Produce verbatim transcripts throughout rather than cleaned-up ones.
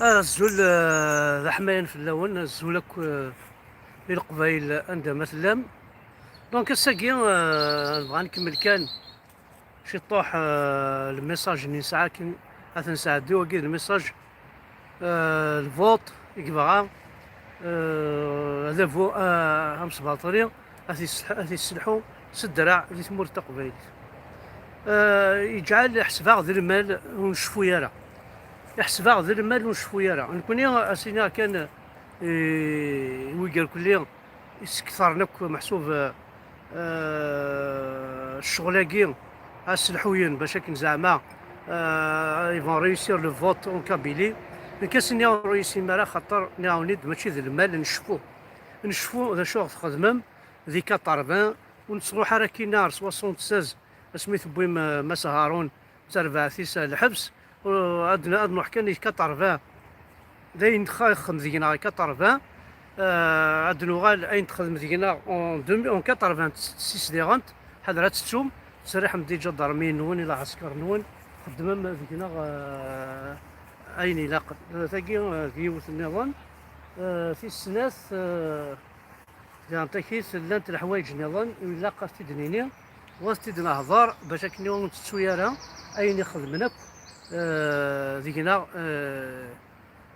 Azul, eh, d aḥmayan fell-awen, azul akk, eh, i Leqbayel anda ma tellam. Donc ass-agi, eh, nebɣa ad nkemmel kan ciṭṭuḥ, eh, lmessage-nni nesɛa akken ad t-nesɛeddi, wagi d lmessage, eh, lvote i yebɣa, eh, adabu, eh, amesbaṭli ad t-yesselḥ-, ad t-yesselḥu s ddreɛ di tmurt taqbaylit. Eh, yeǧɛel iḥseb-aɣ d lmal ur necfu ara. Iḥseb-aɣ d lmal ur necfu ara. Nekkni, as-iniɣ kan, eh, i wigi irkelli yeskettren akk, meḥsub, eh, eh, ccɣel-agi, ad sselḥuyen bac akken zeɛma, eh, ils vont réussir le vote en Kabylie. Nekk, as-iniɣ ur réussin ara, xaṭer nniɣ-awen-id mačči d lmal, necfu. Necfu d acu i ɣ-txedmem di quatre-vingts, ur nettruḥ ara akkin ar soixante-seize, asmi tewwim, eh, Mass Haroun d terbaɛt-is ar lḥebs, u-, ad n-, ad nruḥ kan i quatre-vingts. D ayen xa-, ixdem deg-neɣ quatre-vingts, eh, ad nuɣal ayen texdem deg-neɣ en deux mille, en quatre-vingt-six diɣen, ḥader ad tettum, ttserriḥem-d iǧadarmiyen-nwen, i lɛesker-nwen, xeddmem deg-neɣ, eh, ayen ilaqen. Eh, tagi, eh, d yiwet nniḍen. Eh, tis snat, eh, Diɣen takit, llant leḥwayeǧ nniḍen i ilaq ad t-id-nini, u ad t-id-nehḍer, bac akken ur ntettu ara ayen i xedmen akk, eh, deg-neɣ, eh,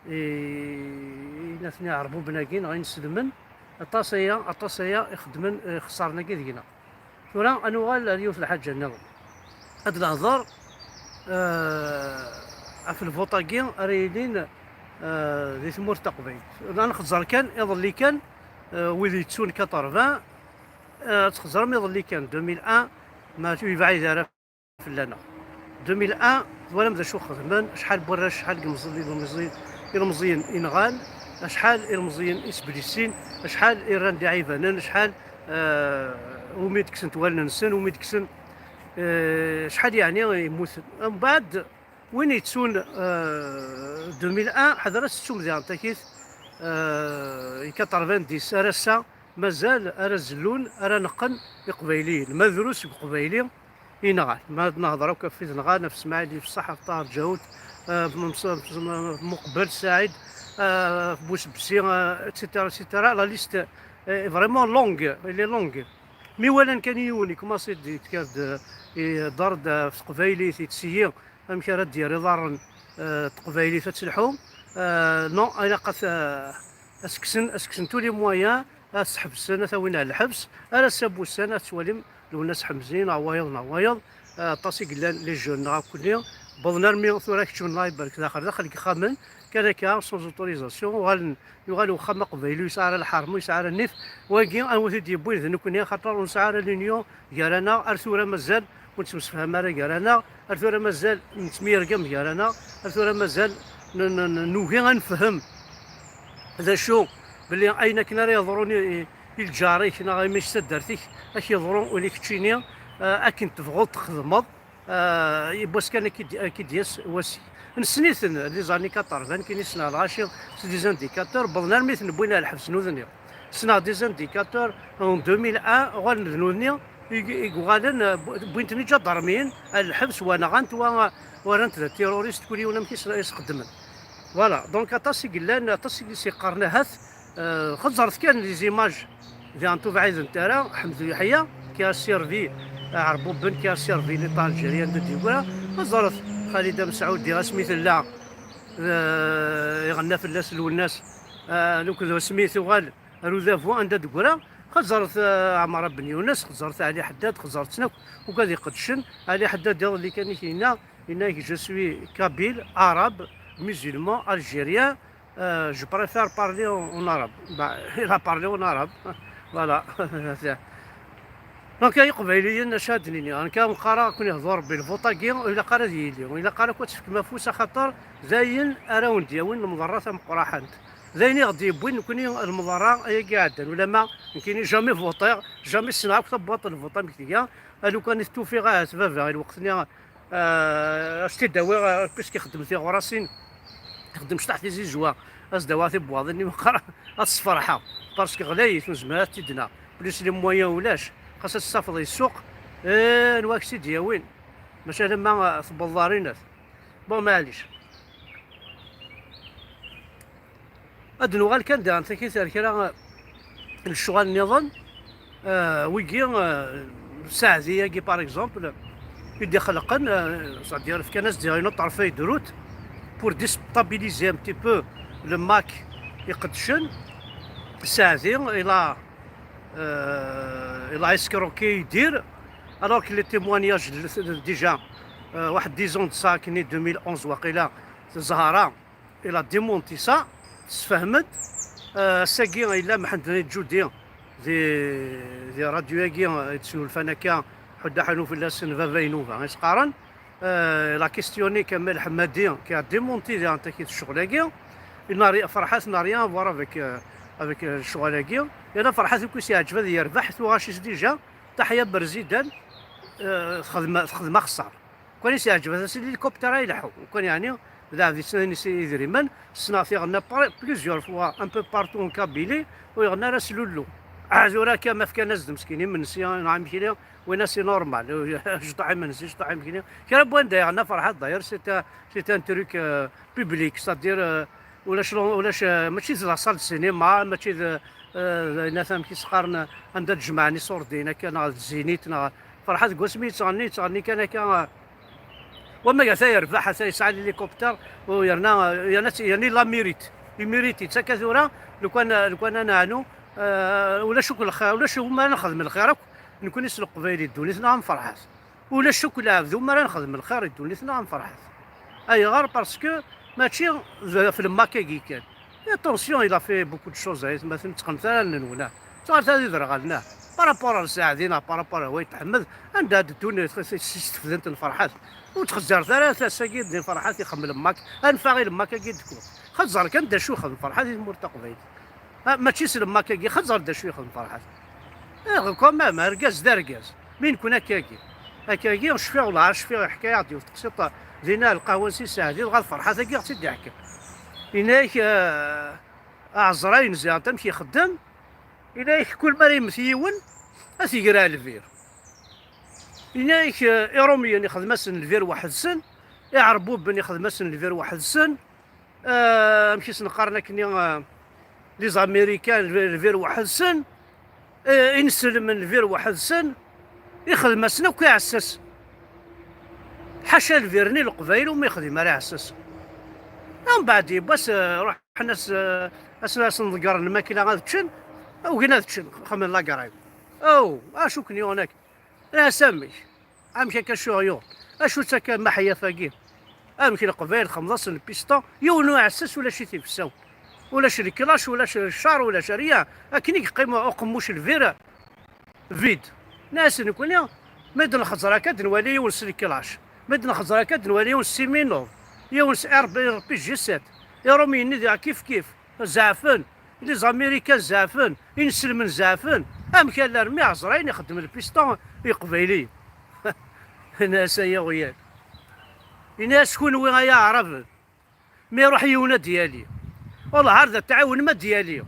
i, i natni iɛerbuben-agi neɣ ineslmen, aṭas aya, aṭas aya i xedmen, eh, ixeṣṣaren-agi deg-neɣ. Tura ad nuɣal ar yiwet lḥaǧa nniḍen. Ad nehḍer, eh, ɣef lvuṭ-agi ara yilin, eh, di tmurt taqbaylit. Ad nxeẓẓer kan iḍelli kan, eh, wid yettun quatre-vingts, eh, ad txeẓrem iḍelli kan, deux mille un, ma yebɛid ara fell-aneɣ. Deux mille un, twalam d acu xedmen, acḥal n warrac, acḥal n yimẓi-, ilemẓi-, ilemẓiyen i nɣan, acḥal ilemẓiyen i sblissin, acḥal i rran d iɛibanen, acḥal, eh, umi d-kksent wallen-nsen, umi d-ksen, eh, acḥal yeɛni yemmuten. Mbeɛd, win yettun, eh, deux mille un, ḥader ad tettum diɣen takit, eh, i quatre-vingt-dix ar ass-a, mazal ara zellun, ara neqqen Iqbayliyen. Ma drus deg Uqbayli i nɣan. Ma ad nehder akk ɣef wid nɣan, ɣef Smaɛil Yefṣaḥ, ɣef Ṭaher Ǧawed, eh, ɣef Mem-, ɣef Muqbel Saɛid, eh, ɣef Busebsi, eh, et cetera, et cetera. La liste est vraiment longue, elle est longue. Mi walan kan yiwen, ikumaṣi-d yekker-d, eh, ihedder-d ɣef teqbaylit, yettseyyi amek ara d-yerr iḍarren, eh, teqbaylit ad telḥu. Eh, non, ilaq ad, eh, ad s-kksen, ad s-kksen tous les moyens, ad s-ḥebsen, ad t-awin ar lḥebs, ar ass-a n wussan, ad twalim Lwennas Ḥemzi, neɣ wayeḍ, neɣ wayeḍ. Eh, aṭas i yellan, les jeunes, neɣ akkenni, wwḍen armi tura keččmen, Allah ibarek, daxel, daxel n yexxamen, kan akka, sans autorisation, uɣalen, yuɣal uxxam aqbayli, ur yesɛi ara lḥerma, ur yesɛi ara nnif. Wagi, anwa t-id-yewwin? D nekkni, axaṭer ur nesɛi ara l'union gar-aneɣ, ar tura mazal ur nettemsefham ara gar-aneɣ, ar tura mazal nettemyergam gar-aneɣ, ar tura mazal n-, n-, n-, nugi ad nefhem d acu, belli ayen akken ara yeḍrun i, i, i lǧar-ik neɣ imi s taddart-ik, ad k-yeḍru ula i keččini, eh, akken tebɣuḍ txedmeḍ, eh, yiwwas kan ad k-id-, ad k-id-yas wass-ik. Nessen-iten, les années quatre-vingt, nekkini ssneɣ lɣaci, c'est des indicateurs, wwḍen armi ten-wwin ar lḥebs nudni. Ssneɣ des indicateurs en deux mille un, uɣalen d nudni i, i yuɣalen, eh, wwin-ten iǧadarmiyen ar lḥebs, wa nɣan-t, wa, wa rran-t d terroriste, kul yiwen amek i s-, i s-xeddmen. Voilà, donc aṭas i yellan, aṭas i s-yeqqaren ahat, eh, xeẓẓret kan les images diɣen ur bɛident ara, Ḥemdu Yeḥya, qui a servi, eh, Ɛerbuben, qui a servi l'État algérien de Dibra, xeẓẓret Xalida Mesɛudi asmi tella, eh, iɣenna fell-as Lwennas, eh, akked asmi tuɣal ar udabu anda d-teggra, xeẓẓret, eh, Ɛmara Ben Yunes, xeẓẓret Ɛli Ḥeddad, xeẓẓret-ten akk, akk ad iqeddcen. Ɛli Ḥeddad iḍelli kan i k-yenna, yenna-ak, je suis kabyle, arabe, musulman, algérien, euh, je préfère parler en, en arabe. Bah, il a parlé en arabe. Voilà. Donc, ay Iqbayliyen, acu ad d-nini? Nekk ad wen-qqareɣ, ad ken-ihdu Rebbi, lvuṭ-agi ur ilaq ara ad yili, ur ilaq ara akk ad tefkem afus, axaṭer d ayen ara wen-d-yawin lemḍerra tameqqraḥant. D ayen i ɣ-d-yewwin nekkni lemḍerra ayagi iɛeddan. Ulamma nekkini jamais votiɣ, jamais ssneɣ akk tabwaṭ n lvuṭ amek tga. A lukan i t-ufiɣ ahat baba i lweqt-nni, eh, ad s-t-id-awiɣ, eh, puisque ixeddem tiɣrasin, ixeddem cṭaḥ tizizwa, ad s-d-awiɣ tibwaḍin-nni meqqar ad s-sferḥeɣ. Parce que ɣlayit, ur nezmir ad t-id-naɣ. Plus les moyens ulac, xas ad s-tafeḍ i ssuq, eh, anwa ak-tt-id-yawin? Maca alamma, eh, tewweḍ ɣer inat. Bon, maɛlic. Ad nuɣal kan daɣen takit ar kra n lecɣal nniḍen, euh, wigi, euh, Saɛdi-agi, par exemple, i d-ixelqen, euh, c'est-à-dire fkan-as-d une autre feuille de route pour déstabiliser un petit peu le MAK iqeddcen. Saɛdi, il a, euh, il a escroqué Yidir, alors que les témoignages, déjà, euh, واحد dix ans de ça, كني deux mille onze وقيلا, Zahra, il a démenti ça, tesfehmed. Euh, ass-agi yella Mḥend Nayt Ǧudi di, di radio-agi, euh, yettnulfan akka, ḥudda ḥanu fell-asen baba inuba, i s-qqaren. Euh, il a questionné Kamel Ḥemmadi, qui a démenti daɣen takit ccɣel-agi. Il n'a ri-, Ferḥat n'a rien à voir avec, euh, avec, euh, lecɣal-agi. Yerna Ferḥat, uku i s-yeɛǧeb ad yerbeḥ, tuɣac-is déjà, Taḥya Berzidan, euh, texdem, texdem axeṣṣar. Kan i s-yeɛǧeb ad as l'hélicoptère ay leḥḥu. Kan yeɛni, d aɛdi ttnayen idrimen, ssneɣ tiɣenna par-, plusieurs fois, un peu partout en Kabylie, ur yeɣni ara s lullu. Ah, tura akka ma fkan-as-d meskin imensi, neɣ imekli, win-a c'est normal. Jḍeɛ imensi, jḍeɛ imekli. Kra n wanda yeɣna Ferḥat, d'ailleurs, c'est un, c'est un truc, euh, public, c'est-à-dire, euh, ulac, ulac, euh, mačči d la salle de cinéma, mačči d, euh, d ayen amek i s-qqaren, anda d-jemɛen iṣurdiyen akka, neɣ d Zénith, neɣ Ferḥat deg wasmi yettɣenni, yettɣenni kan akka, euh, Wamma ata yerbeḥ, ata yesɛa l'hélicoptère, u yerna, yerna, yerna il a mérite. Imérite-itt akka tura, lukan, lukan ad neɛnu, euh, ulac akk lxir, ulac umi ara nexdem lxir akk, nekkni s Leqbayel i ddunit-nneɣ am Ferḥat. Ulac akk lɛebd umi ara nexdem lxir i ddunit-nneɣ am Ferḥat. Ayɣer? Parce que mačči d, ɣef le MAK-agi kan. Et attention, il a fait beaucoup de choses, ay atmaten, ur ttqemt ara allen-nwen, ah. Tuɣal ta d iderɣalen, ah. Par rapport ar Saɛdi neɣ par rapport ar Wayt Ḥmed, anda ad ddun s-, s-, s-, s-, tefdent n Ferḥat? Ur ttxezziret ara tasa-agi d Ferḥat ixemmel MAK, anef-aɣ i le MAK-agi d-kkuɣ. Xaẓer kan d acu ixdem Ferḥat i tmurt taqbaylit. Ah, mačči s le MAK-agi, xaẓer d acu ixdem Ferḥat. Eh, quand même, argaz d argaz. Mi nekni akkagi. Akkagi, cfiɣ, wellah, cfiɣ, yeḥka-yaɣ-d yiwet teqsiṭ dinna lqahwa n Si Saɛdi, dɣa d Ferḥat-agi ɣ-tt-id-iḥkem. Yenna-yak, eh, aɛezray n Ziɛet amek ixeddem, yenna-yak kul mi ara yemmet yiwen, ad t-iger ar lbir. Yenna-yak, eh, Iṛumyen ixdem-asen lbir weḥd-sen, Iɛerbuben ixdem-asen lbir weḥd-sen, eh, amek i sen-qqaren akkenni, eh, les Américains, lbir, lbir weḥd-sen, eh, inselmen lbir weḥd-sen, ixdem-asen akk iɛessasen. Ḥaca lbir-nni Leqbayel umi ixdim ara iɛessasen. Mbeɛd yiwwas, eh, ruḥen as, eh, as, asen-ḍeggren lmakla ad ččen, ugin ad ččen, xedmen la grève. Aw, acu ken-yuɣen akka? Ass amek? Amek akka acu ɣ-yuɣen? Acu-tt akka maḥyaf-agi? Amek Leqbayel xemḍ-asen lpisṭa, yiwen uɛessas ulac-it ibessaw. Ulac leklac, ulac ccar, ulac rien. Akken i yeqqim uqemmuc lbir vide. Nnan-asen nekkni, mi d-nxeẓẓer akka d-nwali yiwen s leklac. Mi d-nxeẓẓer akka d-nwali yiwen s siminuḍ, yiwen s R P G sept. Iṛumyen-nni diɣ kif kif. Zeɛfen. Les Américains zeɛfen. Inselmen zeɛfen. Amek alarmi ɛezrayen ixeddem lpisṭa i Iqbayliyen? Yenna-as ay iɣyal. Yenna-as kunwi ay Aɛraben. Mi iruḥ yiwen ad d-yali. Wellah ar d tɛiwnem ad d-yali.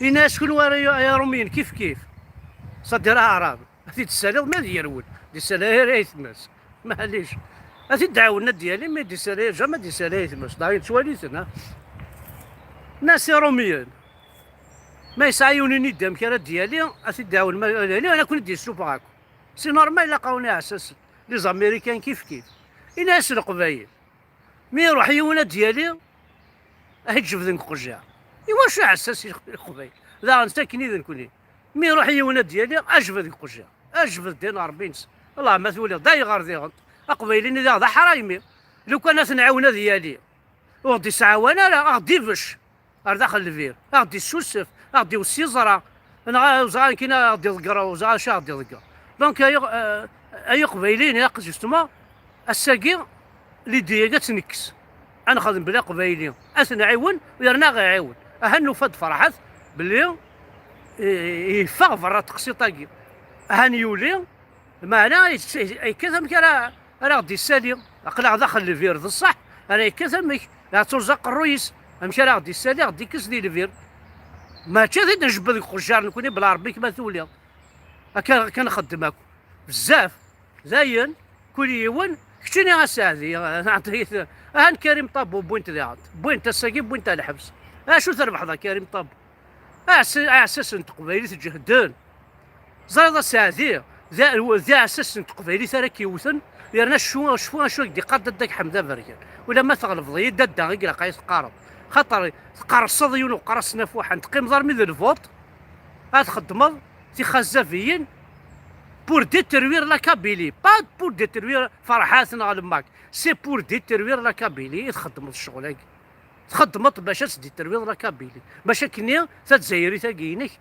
Yenna-as kunwi ara y-, ay Iṛumyen kif kif. C'est-à-dire Aɛrab. Ad t-id-tessaliḍ ma ad yerwel. D isali ara yetmes. Maɛlic. Ad t-id-ɛawnen ad d-yali, mi d-isali, jamais d-isali ay tmes. Daɣ yettwali-ten, ha? Nnan-as Iṛumyen. Ma yesɛa yiwen iniddi amek ara d-yali, ad t-id-ɛawnen ma ad yali, ad ken-id-yessufeɣ akk. C'est normal, ilaq-awen iɛessasen. Les Américains kif kif. Yenna-as Leqbayel. Mi iruḥ yiwen ad d-yali, ad t-jebden deg uqejjar. Iwacu iɛessas i Leqbayel? Daɣen s akken i d nekkni. Mi iruḥ yiwen ad d-yali, ajbed deg uqejjar. Ajbed din Ṛebbi-ines. Allah ma tuliḍ, d ayɣer diɣen? Aqbayli-nni diɣ d aḥraymi. Lukan ad t-nɛiwen ad yali, ur ɣ-d-isɛawan ara, a ɣ-d-ibecc ar daxel lbir, a ɣ-d-issusef, a ɣ-d-iwes iẓra, neɣ a-, ur ẓriɣ akken a ɣ-d-iḍegger, ur ẓriɣ acu a ɣ-d-iḍegger. Donc, ay, euh, ay Iqbayliyen, ilaq justement, ass-agi, l'idée-agi ad tt-nekkes. Ad nexdem bla Aqbayli, ad t-nɛiwen, u yerna a ɣ-iɛiwen. Aha nufa-d Ferḥat belli i-, i-, yeffeɣ berra teqsiṭ-agi. Aha yuli, meɛna yekkat amek ara, ara ɣ-d-issali. Aql-aɣ daxel lbir, d ṣṣeḥ, ara yekkat amek? Iɛettuẓ aqerruy-is. Amek ara ɣ-d-issali, ɣ-d-ikkes di lbir? Mačči ad t-id-njebbed deg uqejjar nekkni bla Ṛebbi-k ma tuliḍ. Akka, akka nxeddem akk. Bezzaf. Dayen, kul yiwen, Keččini a Saɛdi, ɛṭiyit, ahan Karim Ṭabu wwin-t diɣen. Wwin-t ass-agi, wwin-t ar lḥebs. Acu terbeḥḍ a Karim Ṭabu? Aɛs-, aɛessas n teqbaylit ǧehden. Ẓriḍ a Saɛdi, d a-, d aɛessas n teqbaylit ara k-yewten, yerna cfu, cfu acu i k-d-iqqar Dadda Ḥmed Aberkan. Ulamma tɣelbeḍ-iyi, Dadda i ilaq ay teqqareḍ. Xaṭer tqerrseḍ yiwen uqras n afuḥan, teqqimeḍ armi d lvuṭ, ad txeddmeḍ tixazabiyin pour détruire la Kabylie, pas pour détruire Ferḥat neɣ Lmak, c'est pour détruire la Kabylie i txeddmeḍ ccɣel-agi. Txeddmeḍ bac ad tdétruireḍ la Kabylie, bac akkenni tazzayrit-agi-inek,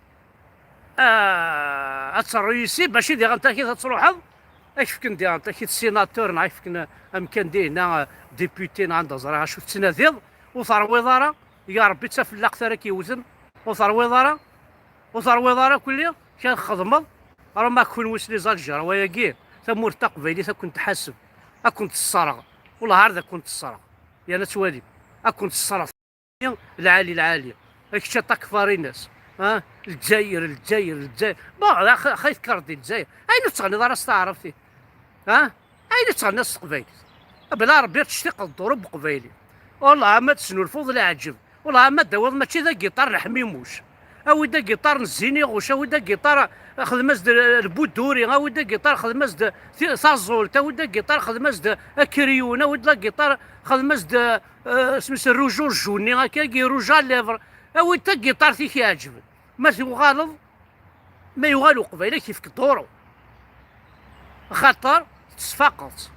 ah, ad terrew yis-i, bac i diɣen takit ad truḥeḍ, ad k-fken diɣen takit sénateur, neɣ ad k-fken amkan dihinna, ah, député, neɣ anda ẓriɣ acu tettnadiḍ, ur terwiḍ ara, ya Rebbi d tafellaɣt ara k-yewten, ur terwiḍ ara, ur terwiḍ ara kulli, kra txedmeḍ, rama kunwi s les Algérois wayagi, tamurt taqbaylit ad ken-tḥaseb, ad ken-tesserɣ, wellah ar d ad ken-tesserɣ, yerna ad twalim, ad ken-tesserɣ. Lɛali, lɛali. Kečč a Takfarinas. Ha? Lezzayer, Lezzayer, Lezzayer. Bon, xa-, xay tekkreḍ di Lezzayer. Ayen ur tettɣenniḍ ara s taɛrabt-ik. Ha? Ayen ur tettɣenniḍ s teqbaylit. Bla Rebbi ad tectiqeḍ ḍḍurub uqbayli. Wellah ma tesnulfuḍ leɛǧeb. Wellah ma d-tawiḍ mačči d agiṭar n Ḥmimuc. Awi-d agiṭar n Zzin Iɣuc, awi-d agiṭar, xdem-as-d lbuduri, awi-d agiṭar, xdem-as-d ti-, taẓult, awi-d agiṭar, xdem-as-d akriyun, awi-d lagiṭar, xdem-as-d, eh, isem-is rouge au jaune-nni, akkagi, rouge à lèvres. Awi-d tagiṭart i k-iɛeǧben. Ma tuɣaleḍ, ma yuɣal uqbayli ad k-yefk ḍḍuru. Axaṭer tesfaqeḍ-tt.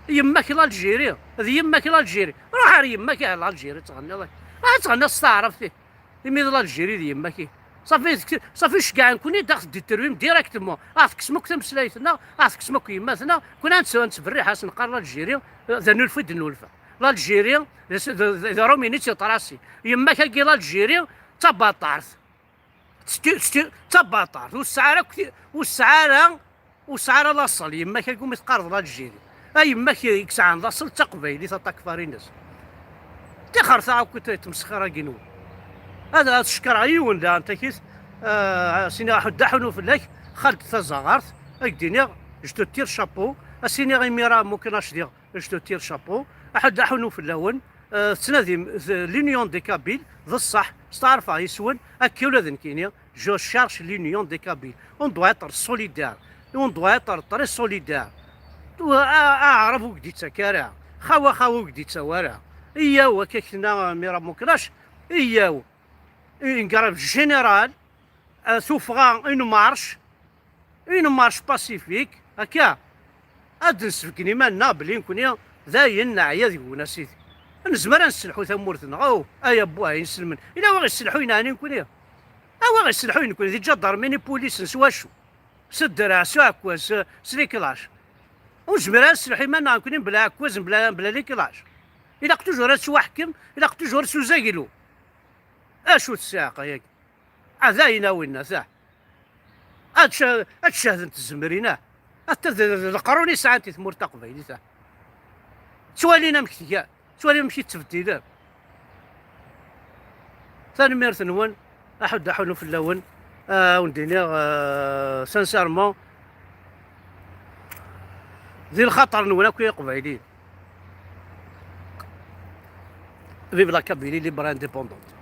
Yemma-k l'Algérie, d yemma-k l'Algérie. Ruḥ ar yemma-k ar l'Algérie, ad tɣenniḍ. Ruḥ ad tɣenniḍ s taɛrabt-ik. Imi d l'Algérie d yemma-k. Safi, safi ceggɛen-ken-id ad ɣ-tdétruim directement. Ad ɣ-tekksem akk tameslayt-nneɣ, ad ɣ-tekksem akk yemmat-nneɣ. Kun ad nett-, ad nettberriḥ, ad s-neqqar l'Algérie, d anulfu i d-nulfa. L'Algérie, d, d, d, d Romini d Tiṭrasi. Yemma-k-agi l'Algérie, d tabaṭart. Tetti-, tetti-, d tabaṭart, ur tesɛi ara akk ti-, ur tesɛi ara, ur tesɛi ara laṣel, yemma-k agi umi teqqareḍ l'Algérie. A yemma-k i yesɛan laṣel d taqbaylit, a Takfarinas. Tixer ta akk i tmesxir-agi-nwen. Ad, ad cekkreɣ yiwen daɣen takit, ah, ad s-iniɣ aḥuddu aḥunu fell-ak, Xaled Tazaɣart, ad k-d-iniɣ, je te tire chapeau, ad s-iniɣ imir-a Muknac diɣ, je te tire chapeau, aḥuddu aḥunu fell-awen, eh, tettnadim, eh, l'union des Kabyles, d ṣṣeḥ, steɛṛfeɣ yes-wen, akka ula d nekkini, je cherche l'union des Kabyles. On doit être solidaire, on doit être très solidaire. A-, a-, aɛrab ur k-d-ittak ara, xawa xawa ur k-d-ittaw ara. Iyyaw, akka k-tenna Mira Mukrac, iyyaw, une grève générale, eh, tuffɣa, une marche, une marche pacifique, akka, ad d-nsebgen iman-nneɣ belli nekkni d ayen neɛya deg-wen, a sidi. Nezmer ad nesselḥu tamurt-nneɣ, aw, ay abbuh, ay inselmen. Ila wa ɣ-isselḥuyen ɛni nekkni? A wa ɣ-isselḥuyen nekkni, di ǧadarmini, pulisen, s wacu? S ddreɛ, s uɛekkaz, s, s liklac. Ur nezmir ara ad nesselḥu iman-nneɣ nekkni mebla aɛekkaz, mebla, mebla liklac. Ilaq toujours ad nettwaḥkem, ilaq toujours s uzaglu. Acu tessiɛqa-yagi? A d ayen a winna, ta. Ad ca-, ad cehden tzemrin, ah. Ata d, d, d leqrun i sɛant i tmurt taqbaylit, ah. Ttwalin amek tga, ttwalin amek i ttbeddilen. Tanemmirt-nwen, aḥuddu aḥunu fell-awen, ah, wen-d-iniɣ, ah, sincèrement, di lxaṭer-nwen akk i Iqbayliyen. Vive la Kabylie libre et indépendante.